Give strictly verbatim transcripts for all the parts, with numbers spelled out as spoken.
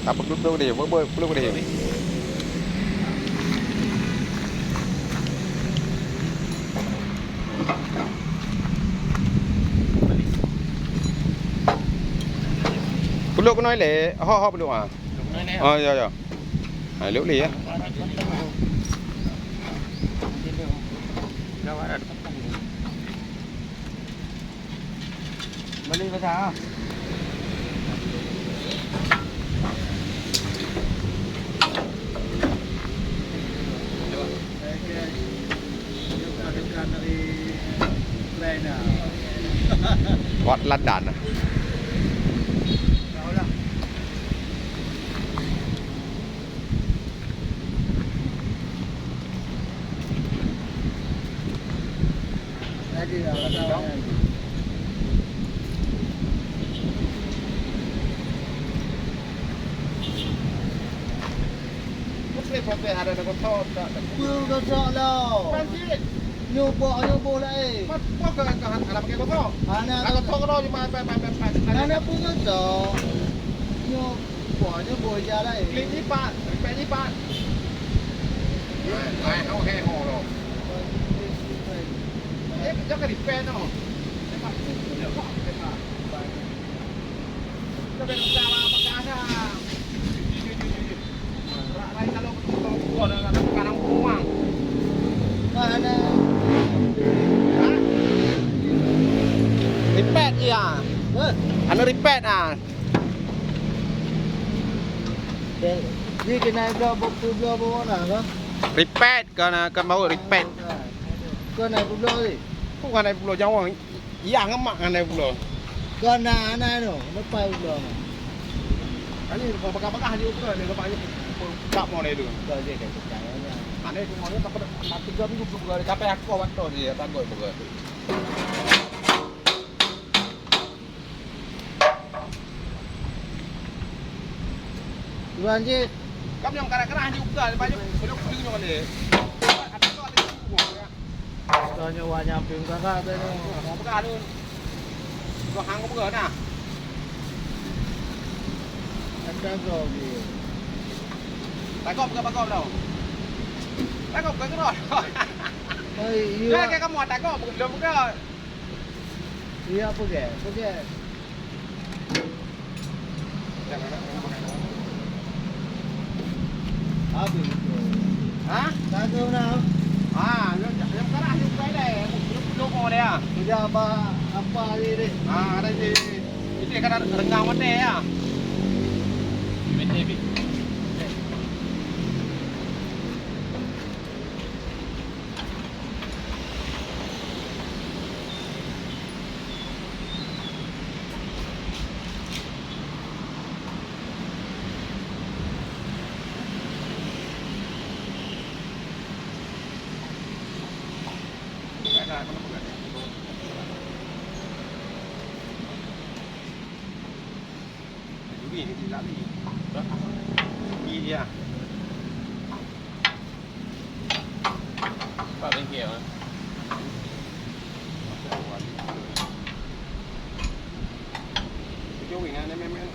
Apa peluk-peluk dia? Apa, apa peluk dia? Peluk keunoe lé. Ho, ho peluk ah. Oh, ya, ya. Ha, luk lé ya. Balik pasal ah. Wat London. Peue gosok lo? Nyoe boh, nyoe boh laén. Hana peue gosok. Nyoe boh, nyoe boh ija laén. Klik lipat, lipat, lipat. Hai, hai, hai, hai, hai. Eh, jangan repair noh. Tembak tu, tembak, tembak. Jangan repair lah, pakai aja. Rak lain kalau betul-betul gua dah nak tukang buang. Mana? Hah? Repair ya. Hah? Anu repair ah. Dia, dia kena bloe, bloe, bloe, bloe orang ke? Repair. Kon, kon baut repair. Kon na peubloe tadi? Kon na peubloe nyawöng. Yah ngon mak na peubloe. Kon na, na anu, leupah peubloe. Ani bagah-bagah di ukeue ni, leupah ni. Kap mo na itu. Kon dia dah percaya nya. Ani tu mo ni tak pernah mati dua minggu belum boleh capai aku waktu dia takut betul. Tuan cit. Kam nyang karah-karah juga, lepas tu belum belum nyang ada. Ada tu ada tu. Tanya wak nyamping kakak tadi. Mau pegang tu. Kau hang kau pegang nah. Ada kau ni. Takut pegang-pegang tau. Takut pegang terus. Hai, iya. Dah kamu takut belum pegang. Iya, peugah, peugah. Habis. Hah? Kagak nak. Ah, yang, yang sekarang ni bukan ada. Belum, belum ada ya. Sudah apa, apa hari ni? Ah, ada di, ini kan rengang mata ya. Mata habis. Juri ni lari. Juri dia. Empat bengkel, eh. Juri ni, ni, ni, ni.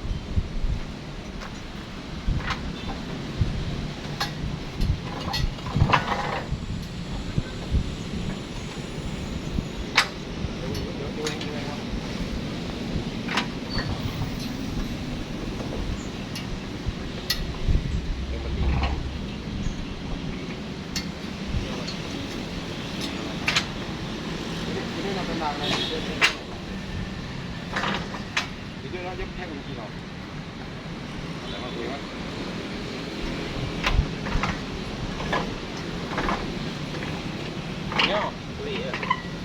Nyoe. Kuih, ya.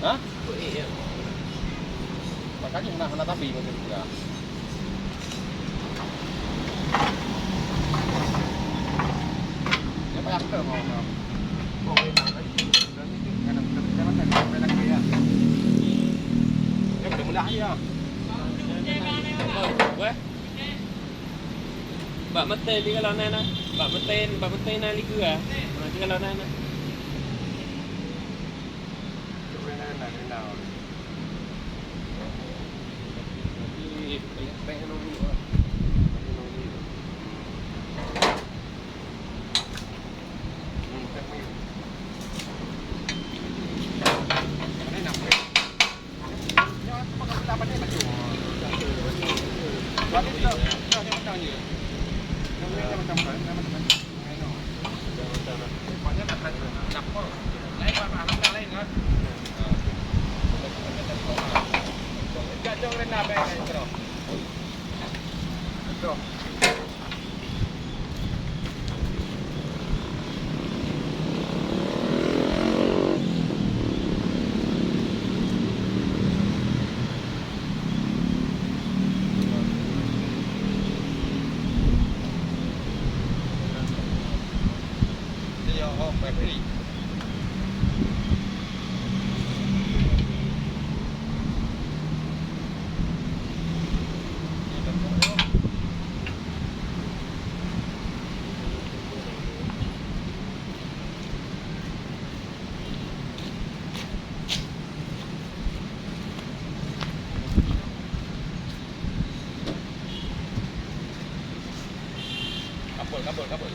Hah? Kuih, ya. Makanya hana, hana tapi macam tu, ya. Dia payah ke mau, mau? Oh, enak lagi. Dan itu, kadang-kadang kita makan, sampai lagi, ya. Ya, mudah-mudahan, ya. Weh. Bak meutén di galon na, na. Bak meutén, bak meutén na likeue, ah. Na di galon na, na. Ih, payah, payah nunggu, ah. Kabel, kabel, kabel.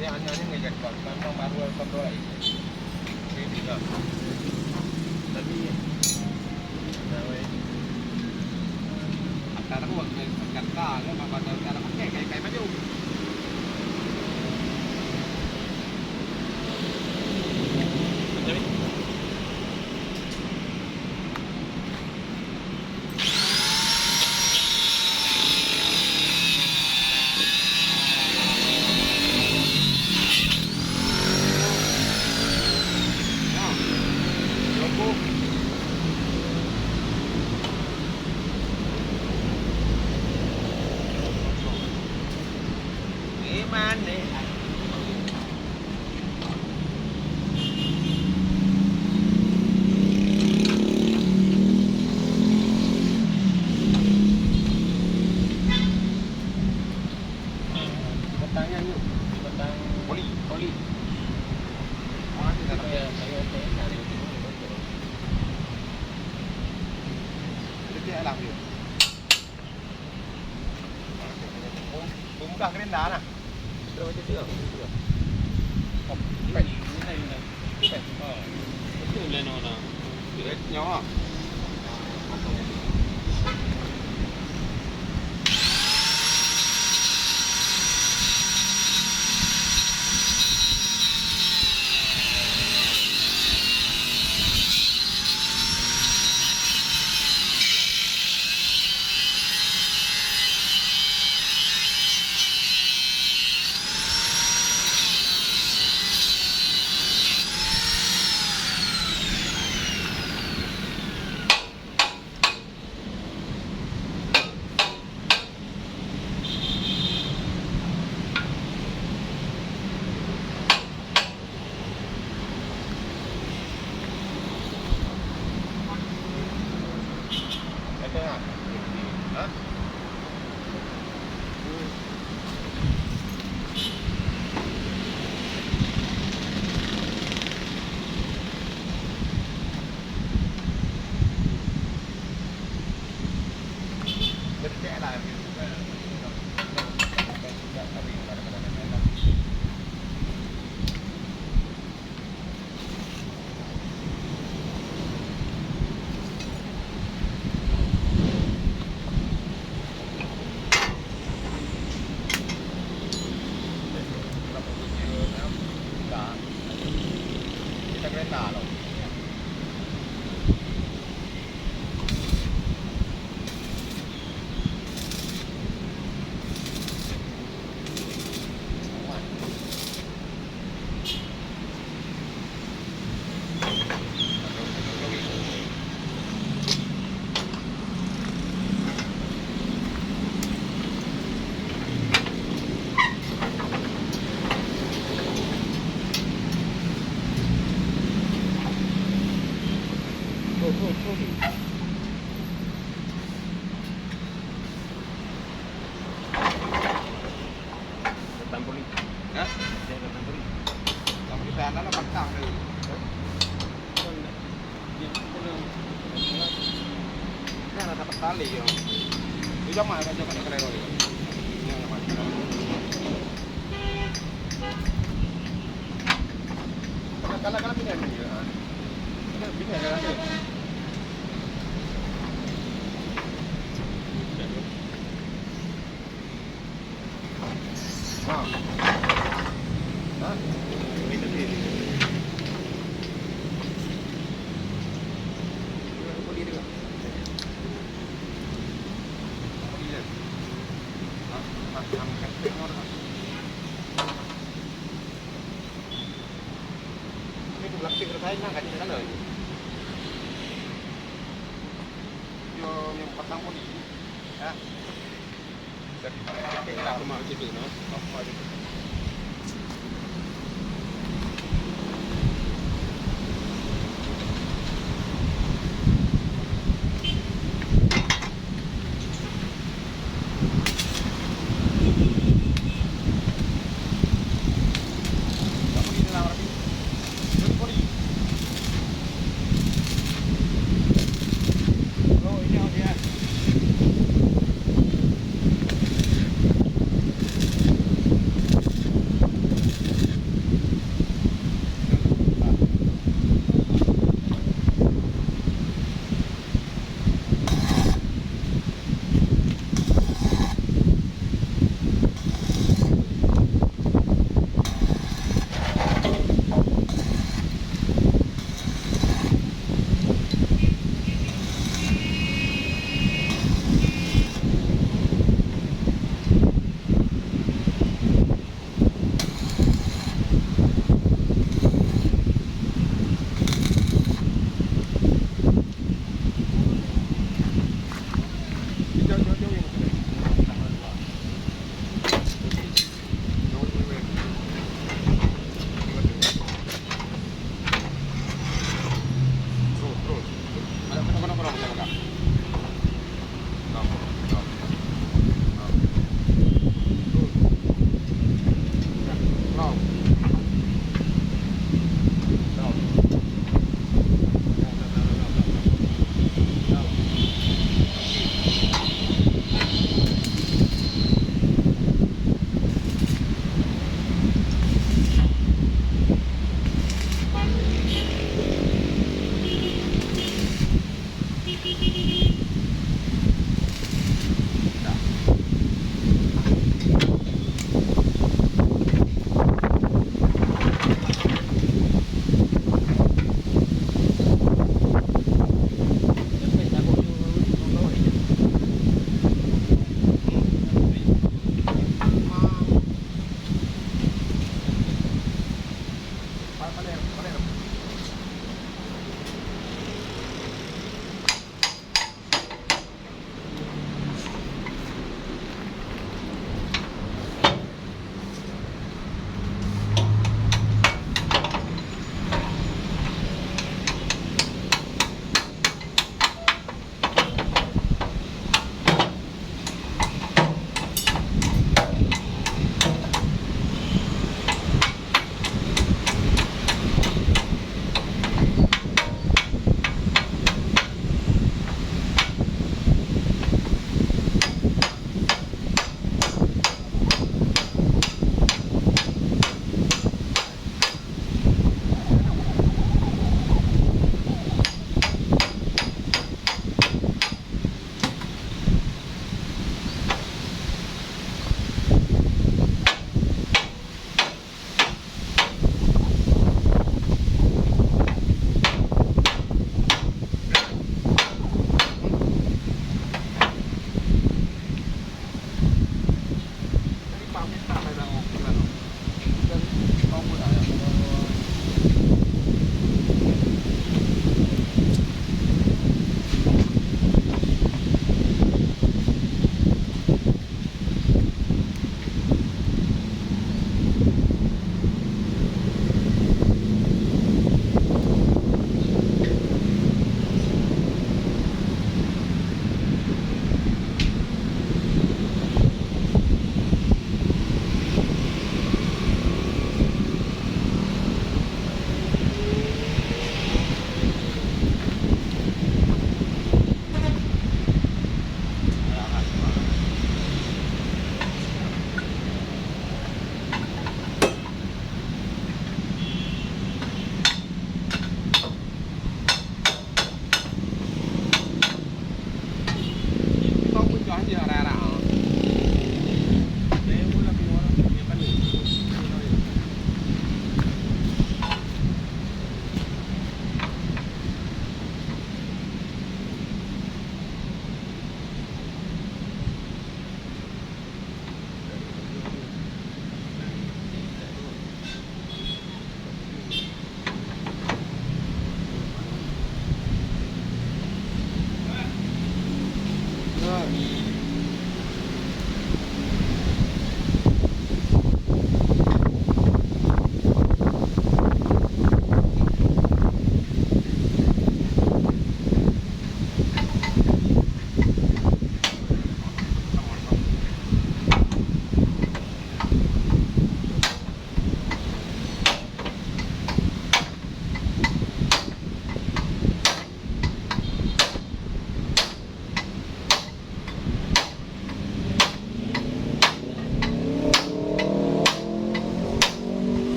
Ya, hanya ni ngejar kau. Memang baru kau doa ini. Ini juga. Tapi, nah, weh. Akan aku waktu kata, kan, apa kata, akan aku kayak, kayak, kayak maju. Batang nyan nyoe, batang oli. Oli. Oh, ada tak? Saya, saya, saya cari dulu. Detik lah dia. Pemudah gerenda nah. Berapa je tu? Oh, ini, ini, ini. Ini nyoe. Tampuri. Hah? Dia ada tampuri. Tampuri saya ada lah patah tu. Kan ada patah lagi ya. Dia jam mana, jam mana kalau dia? Ini yang mana? Kalau, kalau, kalau pindah ni, ha. Pindah, pindah, pindah. Hah? Hah? Ini tadi.